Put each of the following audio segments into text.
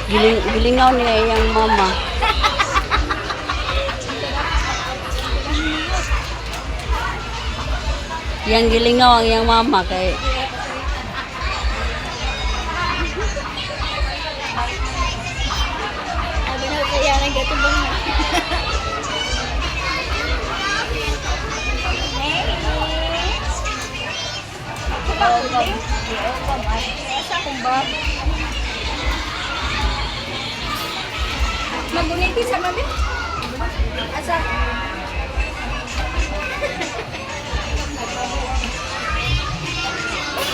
Giling, gilingaw niya iyang mama. Yang gilingaw ang iyang mama kay Sabi na kaya nagkatubang na. Maguniti sa mami? Asa?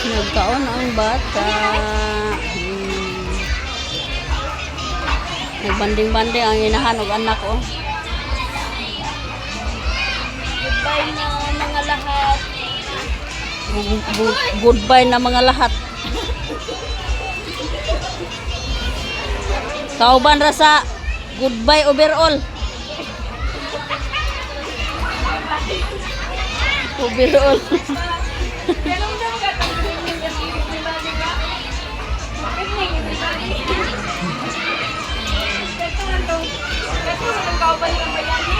Nagkaon ang bata. Nagbanding-banding ang inahan og anak oh. Goodbye na mga lahat. Goodbye na mga lahat. Kauban ra sa goodbye overall. Overall. Ganun daw ka, good evening everybody ba? Good evening everybody. Kato man tong kauban ng bayani.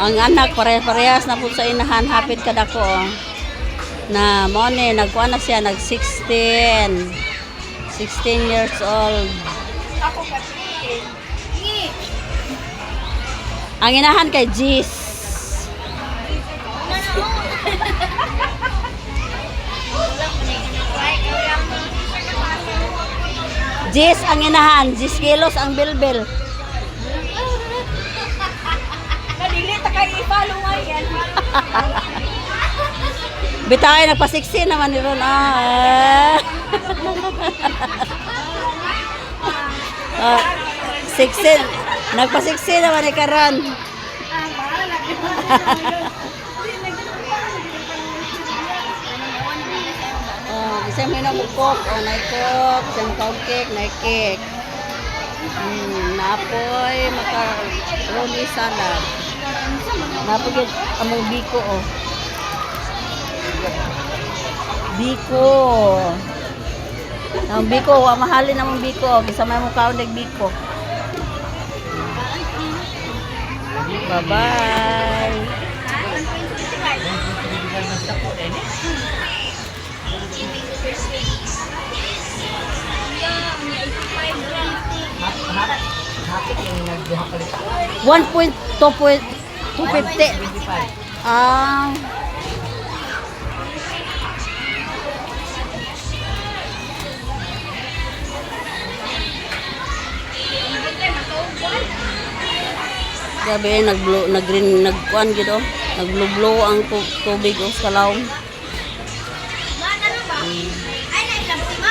Ang anak pare-parehas na po sa inahan, hapit kadako oh. Na mo ni nagkuan na siya, nag 16. 16 years old. Ako ka Ngi. Ang inahan kay Jis. Jis ang inahan, 10 kilos ang bilbil. Kadili ta kay i-follow nga yan. Bitay nagpa-16 naman ni Ron. Ah. Ah, 16. Nagpa-16 naman ni Karon. Ah, bahala. Oh, isa mo na mo coke, oh, nay coke, isa mo kaog cake, nay cake. Napoy macaroni salad. Napoy gyud among biko oh. Biko. Ang biko, wa mahalin among biko, oh. Kisa may mo kaon og biko. Bye-bye. 1.2.250. Ah. Grabe, nag-blue, nag-green, nag-kuan gid oh. Nag-blue-blue ang tubig oh, sa kalawom.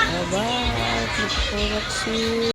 Bye-bye. Thank you for watching.